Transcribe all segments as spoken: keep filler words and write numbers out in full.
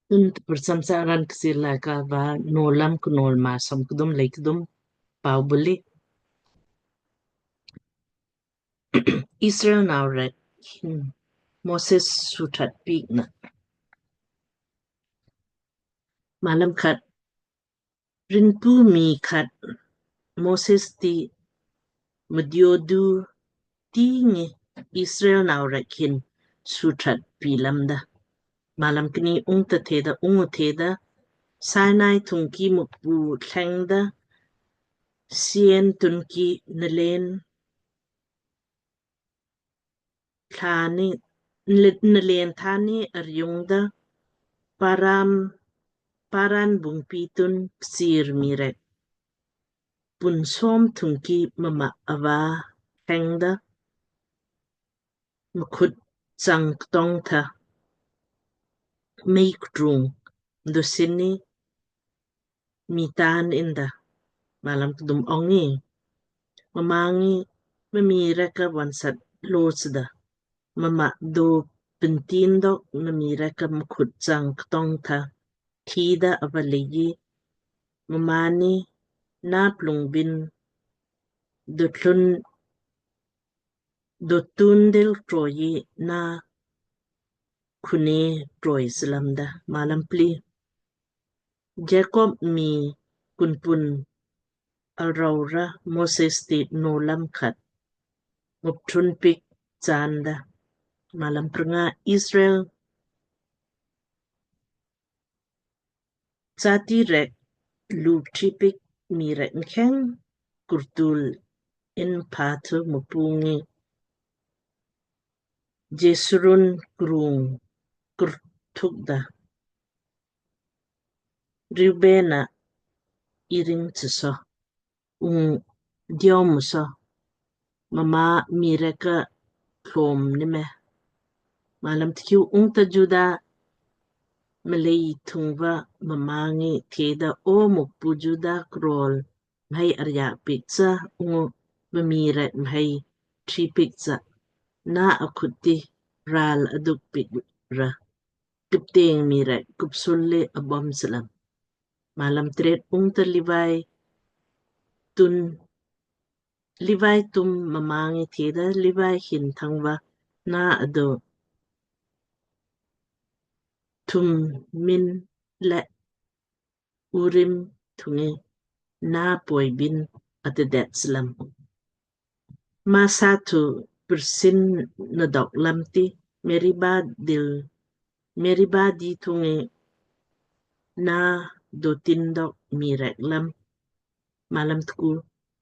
Tun tprcham sa raan Kchiir Laaika va Nowlam Knowl maa som kdum lei kdum. Pau buli. Israel nau rek hin Moses suthat piik na. Malam khat. Rinpu mii khat Moses ti mdiodu ti ngi Israel nau rek hin suthat pi lamda. Malam kni. Ungta theda, ungu theda, Sinai thungki Mukpu thlengda, Seir tunki nalen thani, nalen thani arjungda Paran, Paran bungpi tun Kchiir mii rek pun som thungki mma ava thlengda mkhut chang ktong tha mei ktrung dosini mitan inda. Malam kdum. Ongi mma ngi mma mii rek ka vonsat losda. Mma do pintin dok mma mii rek ka mkhut chang ktong tha thida ava leiji. Mmaanni na plung bin dotun dotun dil troi na khuni troi slamda. Malam pli. Jacob mii kunpun arau ra Moses ti Nowlam khat mupthun piik chanda. Malam prnga. Israel chati rek lupthi piik mii rek mkheng kurtul in pathu Mukpu ngi Jesurun krung kurthuk da. Reuben a iring tsuso ung diom muso mma mii rek ka thlom ni me. Malam tkiu. Ungta Juda mlei thungva mma ngi theda, O Mukpu, Juda krol mhai arja piik cha ungu mma mii rek mhai tri piik cha na akhut ti ral aduk piik ra. Kipteng mii rek kupsul le abom slam. Malam tret. Ungta Livai tun Livai tum mma ngi theda, Livai hin thangva na ado Thummim le Urim thungi na poi bin atedet slam. Masa thu pirsin na dok lam ti Meriba dil Meriba di thungi na dotin dok mii rek lam. Malam tku.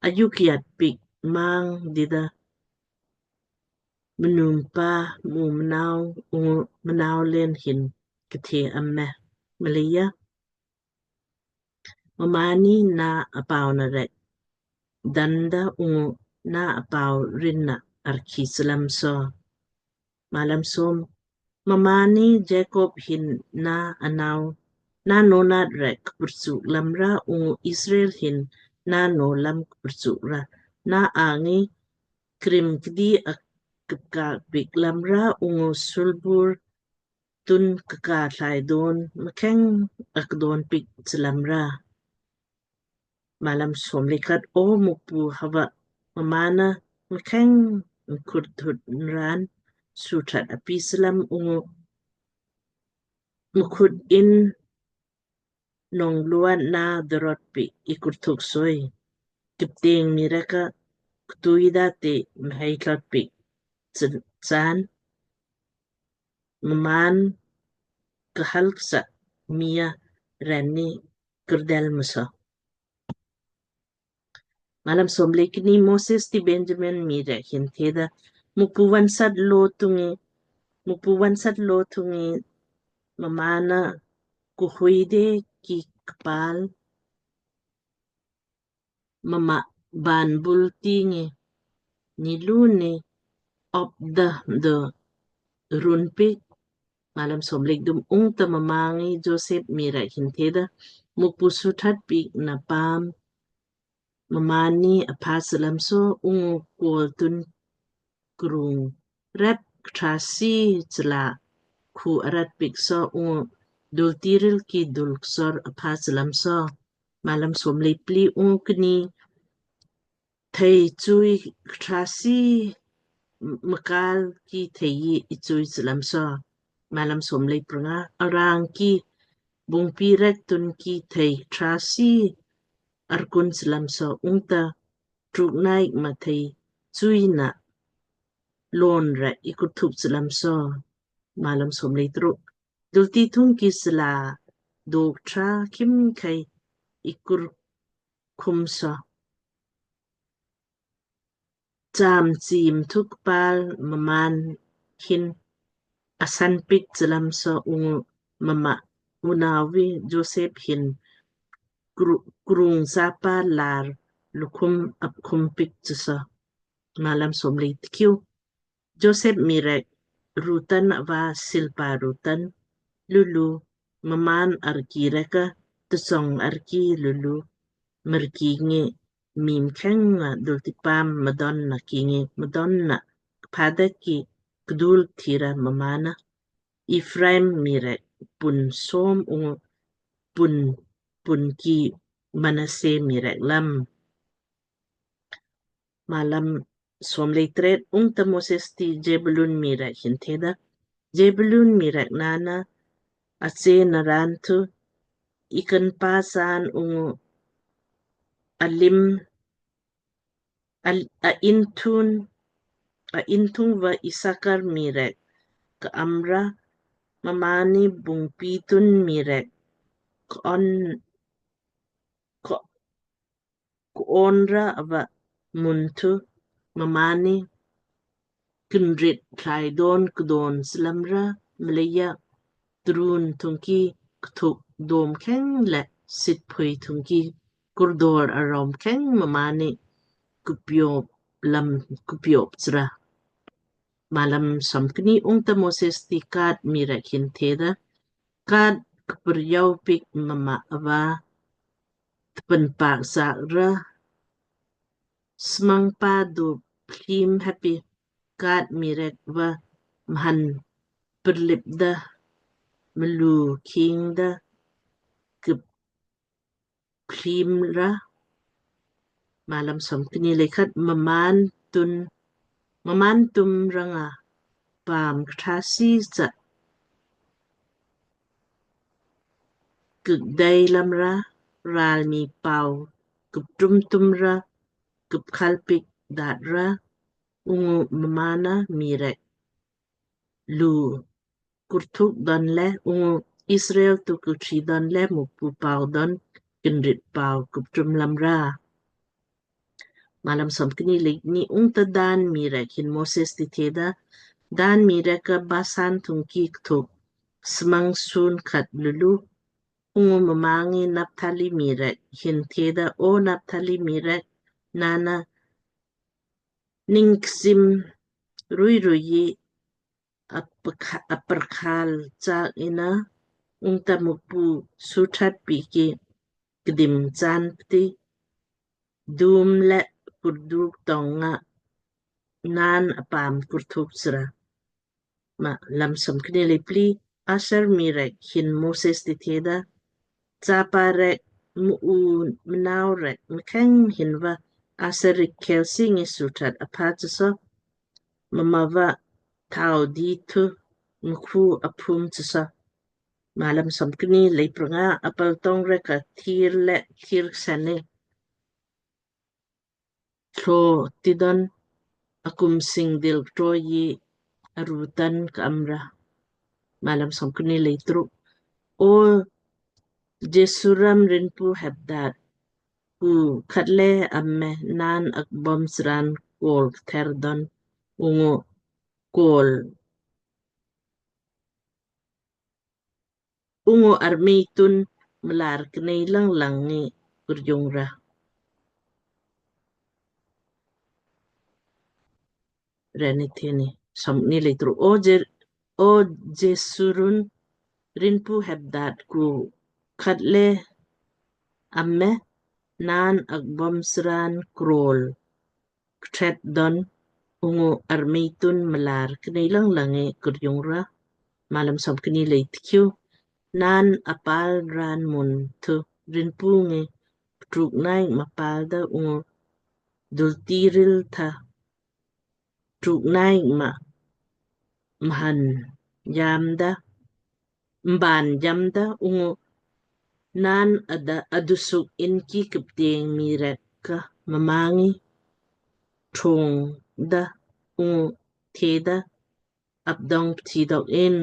Aju kiat piik mang dida mnumpa mu mnau ungu mnau len hin kthe am me. Mleija mmaanni na apau na rek danda ungu na apau rin na arki slam so. Malam som. Mmaanni Jacob hin na anau na nonat rek kpurchuk lam ra ungu Israel hin na no lam kpurchuk ra. Na angi krim kdi akipka piik lam ra ungu sulbur tun kaka thlai don mkheng akdon piik chlam ra. Malam som le khat. O Mukpu, hava mmaanna mkheng mkhut thut nraan suthat api slam ungu mkhut in nong luan na dorot piik ikurthuk soi. Kipteng mii rek ka ktui da te mhai thlot piik chaan mmaan kahal ksa mii a ren ni krdel mso. Malam som le kni. Moses ti Benjamin mii rek hin theda, Mukpu vonsat lo thungi, Mukpu vonsat lo thungi mmaanna kuhui de ki kpal mma ban bul tingi nilu ni opda do run piik. Malam som le kdum. Ungta mma ngi Joseph mii rek hin theda, Mukpu suthat piik na paam mmaanni apha slam so ungu kol tun krung rat ktrasi chla khu arat piik so ungu dulti ril ki dul ksor apha chlamso. Malam somlei pli. Ungkni thei chui ktrasi mkal ki thei i chui chlamso. Malam somlei pranga. Arang ki bungpi rek tun ki thei ktrasi arkun chlamso. Ungta truk naik ma thei chui na lon rek i kurthup chlamso. Malam somlei truk. Dulti thung ki sla dok tra khimkhei i kurkhum so. Cham chim thuk pal mmaan hin asan pik chlamso. Ungu mma unavi Joseph hin kru-, krung sapa lar lukhum apkhum pik chso. Malam somlei tkiu. Joseph mii rek rutan ava silpa rutan lulu, mmaan arki rek ka tusong arki lulu, marki ngi mii mkheng nga dultipaam mdon na ki ngi mdon na kpadak ki kdul thira mmaan na. Ephraim mii rek pun som ungu pun, pun ki Manasseh mii rek lam. Malam somlei tret. Ungta Moses ti Zebulun mii rek hin theda, Zebulun mii rek naan na ache naran thu ikan pasan ungu alim al-, a inthun, a inthung va Isakar mii rek ka amra, mmaanni bungpi tun mii rek ka on, ka Ku onra ava mun thu mmaanni kinrit tlaidon kdon slamra, mleija truwn thungki kthuk dom kheng le sitphui thungki kurdor arom kheng mmaanni kupiop lam kupiop sra. Malam somkni. Ungta Moses ti Gad mii rek hin theda, Gad kpriau pik mma ava tpen pak sak ra smang pa du plim happy Gad mii rek va mhan prlip da mlu king da kip plim ra. Malam somkni le khat. Mmaan tun, mmaan tum ranga paam kthasi cha kdei lamra, ral mii pau kuptum tumra, kupkhalpik datra, ungu mmaan na mii rek lu kurthuk don le, ungu Israel tu kuthi don le Mukpu pau don kinrit pau kuptum lamra. Malam somkni le kni. Ungta Dan mii rek hin Moses ti theda, Dan mii rek ka Basan thungki kthuk smang sun khat lulu. Ungu mma ngi Naphtali mii rek hin theda, O Naphtali mii rek, naan na ning ksim rui rui yi apkha-, aprkhal chak inna, ungta Mukpu suthat piki kdim chaan pti dum le kurduk tong nga naan apaam kurthuk sra. Malam somkni le pli. Aser mii rek hin Moses ti theda, Chapa rek, mu u mnau rek mkheng hin va Aser rik khelsi ngi suthat apha chaso, mma va thau di thu mkhu aphum chaso. Malam somkni le pranga. Apal tong rek ka thir le thir ksani tlo tidon akum sing dil troi arutan ka amra. Malam somkni le truk. O Jesuram rinpu hepdat ku khatle amme, naan akbom sran kol kther don, ungu kol ungu armei tun mlar knei lang lang ngi kurjung ra. Reni theni somkni le truk. O Je-, O Jesurun rinpu hepdat ku khatle amme, naan akbom sran krol ktret don, ungu armei tun mlar knei lang lang ngi kurjung ra. Malam somkni le tkiu. Naan apal raan mun thu rinpu ngi ptruk naik mapal da ungu dulti ril tha ptruk naik ma mhan yam da mban yam da ungu naan ada adusuk inki kipteng mii rek ka mma ngi trong da ungu theda apdong pthi dok in.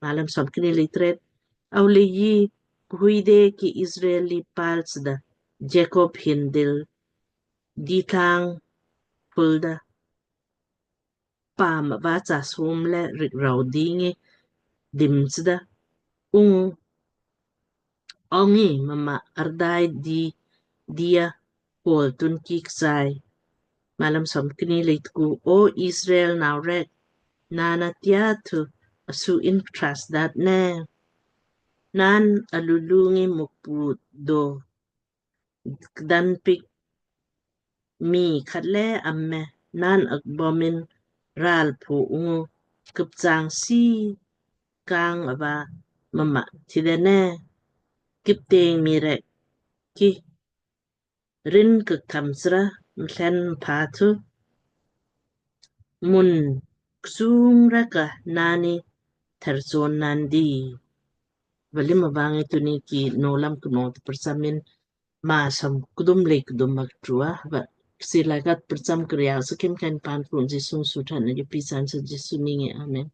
Malam somkni litret. Au leiji kuhuide ki Israel li pal sda Jacob hindil ditang pulda pam va cha som le rik rau dingi dim sda ungu ongi mma ardai di dia kol tun ki ksai. Malam somkni leitku. O Israel nau rek, naan atia thu asu in ptras dat ne. Naan alulu ngi Mukpu do kdan pik mii khat le amme. Naan akbomin ral phu ungu kupchang si kang ava mma thide ne. Kipteng mii rek ki rin kuktham sra mthlen pha thu mun ksung rek ka naanni therson naan di. Valim avangi tuni ki Nowlam Knowl tprcham in Maa som kdum lei kdum mak trua va ksir lai kat prcham kriau sakim kan pan kun Jisu suthan na jupi san sa Jisu ningi. Amen.